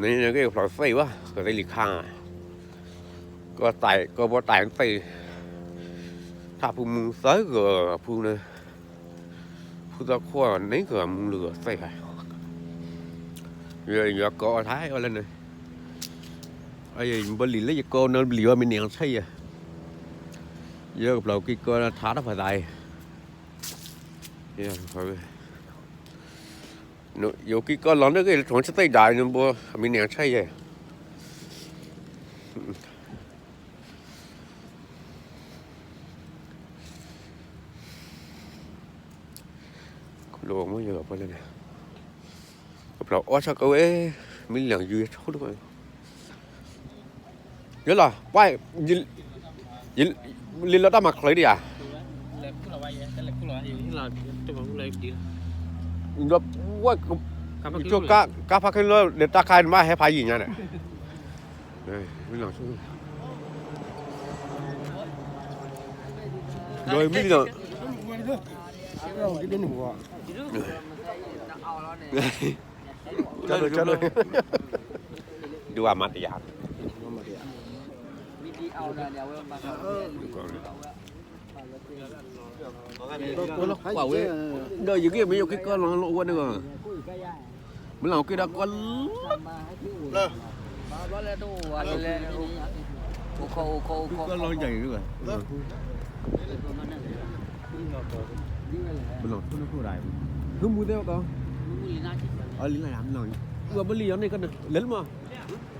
န့ၣ်ကဖျီသ့ၣ်ဘၣ် ကသ့ၣ်လံခါ, ကီၢ်ဘီတၢ်သ့ၣ်, ထၣ်ဖူမူသၢဂၤဖူန့ၣ်, ဖူသၢခိၣ်န့ၣ်ဂၤမူလၢဂၤသ့ၣ်ခါ, ယကိးအီၤထါအီၤလၢန့ၣ်, ဘၣ်လံလၢယကိးနၢဘလံၤဝဲမ့ၢ်န့ၣ်အဆဲးယဲ, ယကဖျီက့ၤကီၢ်ထါတၢ်ဖးသးအံၤ ယက့ၤကီၢ်လီၤန့ၣ်က့ၤလၢထီၣ်ဆၢသ့ၣ်ဒၣ်န့ၣ်ဘိ အမ့ၢ်န့ၣ်အဆဲးယဲ, လၢမ့ၢ်ယဂၤဖဲလဲၣ်န့ၣ်, ကဖျီအီၣ်ဆၢကဝဲ, မ့ၢ်လီၤယူၤဆိၣ်တကဝဲ, ယလီၤ, လံလီၤတၢ်မၤချ့ဒံးဧါ, ဝဲ, ကါဖးခဲလၢာ် ဒီးတၢ်ခါန့ၣ်မ့ၢ်ဟဲဖးယံာ်ညါန့ၣ်, ဒီးမ့ၢ်လီၤ, ဒုးဝဲမၤတယၤ, ကွၢ်ဝဲ, ဒီးယက့ၤမ့ၢ်ယက့ၤကီၢ်လီၤလၢအဝဲန့ၣ်ဂီၢ်, မ့ၢ်လီၤက့ၤဒီးကီၢ်လၢ ကီၢ်လီၤယၤအံၤ, မ့ၢ်လီၤထိၣ်နခိၣ်ဒၣ်အံၤ, ဖုမူသ့ၣ်ဝဲကီး, လံလၢ်ယၤမ့ၢ်လီၤ, ဝဲဘၣ်လံယၤန့ၣ်ကီးန့ၣ် လဲၤလၢမး,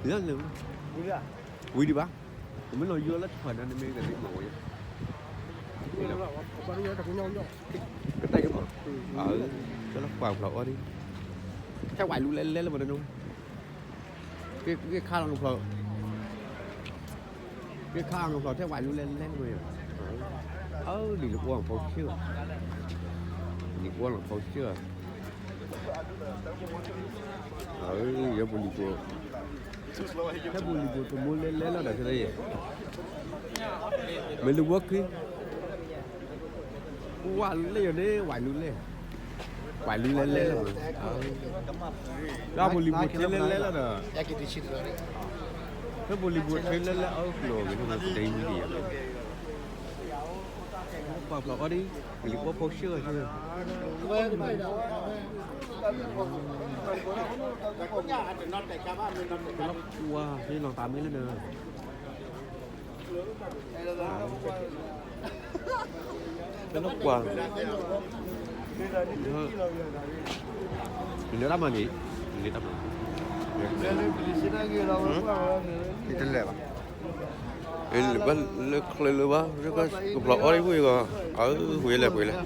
လံ, ဝံၤဒံးဘၣ်, မ့ၢ်လီၤယိလၢထီၣ်န့ၣ်မ့ၢ်ဂ့ၤမး, ကတၢၢ်မး, ကလီၤကွၢ်ဖျီအီၣ်ဒံး, ထဲဝဲလူၤလဲၤလဲၤလၢမးန့ၣ်, က့ၤခါလီၤကဖျီ က့ၤခါအီၤကဖျီထဲဝဲလူၤလဲၤလဲၤလၢမး, အၢ လံၤလၢပှီၢ်ဖီဆၢ, လံၤပှီၢ်လီၤဖီဆၢ, အၢ ယဲပူၤလံၤပှီၢ်, ထဲပူၤလံၤပှီၢ်တမူလဲၤလဲၤလီၤဒီးခဲလၢာ်, မ့ၢ်လံၤပှီၢ်ခံ ကွၢ်လၢယၤန့ၣ် ဝဲလူၤလဲၤ, ဝဲလူၤလဲၤလဲၤလၢမး, လၢပူၤလံၤပှီၢ်ထဲလဲၤလဲၤလီၤဒီး, လၢပူၤလံၤပှီၢ်ထဲလဲၤလဲၤအၢကျိၤဂ့ၤန့ၣ် ပတဲမံၤဒံးယၤ, ကွၢ်ဖျီအီၣ်ဒံး, လံၤပှီၢ်ဖီဆၢဆၢ, ကလီၤကွၢ် ဟ့ၣ်လီၤသးမ့ၢ်လၢန့ၣ် ကလီၤကွၢ်, နတၢ်မၤန့ၣ်, နတၢ်မၤ, တလဲၤဘၣ်, ဘၣ်လၢချ့လၢဘၣ်, ကဖျီအီၣ်ဒံးဝံၤဂီၢ်, အၢ ဝံၤလဲၣ်ဝံၤလဲၣ်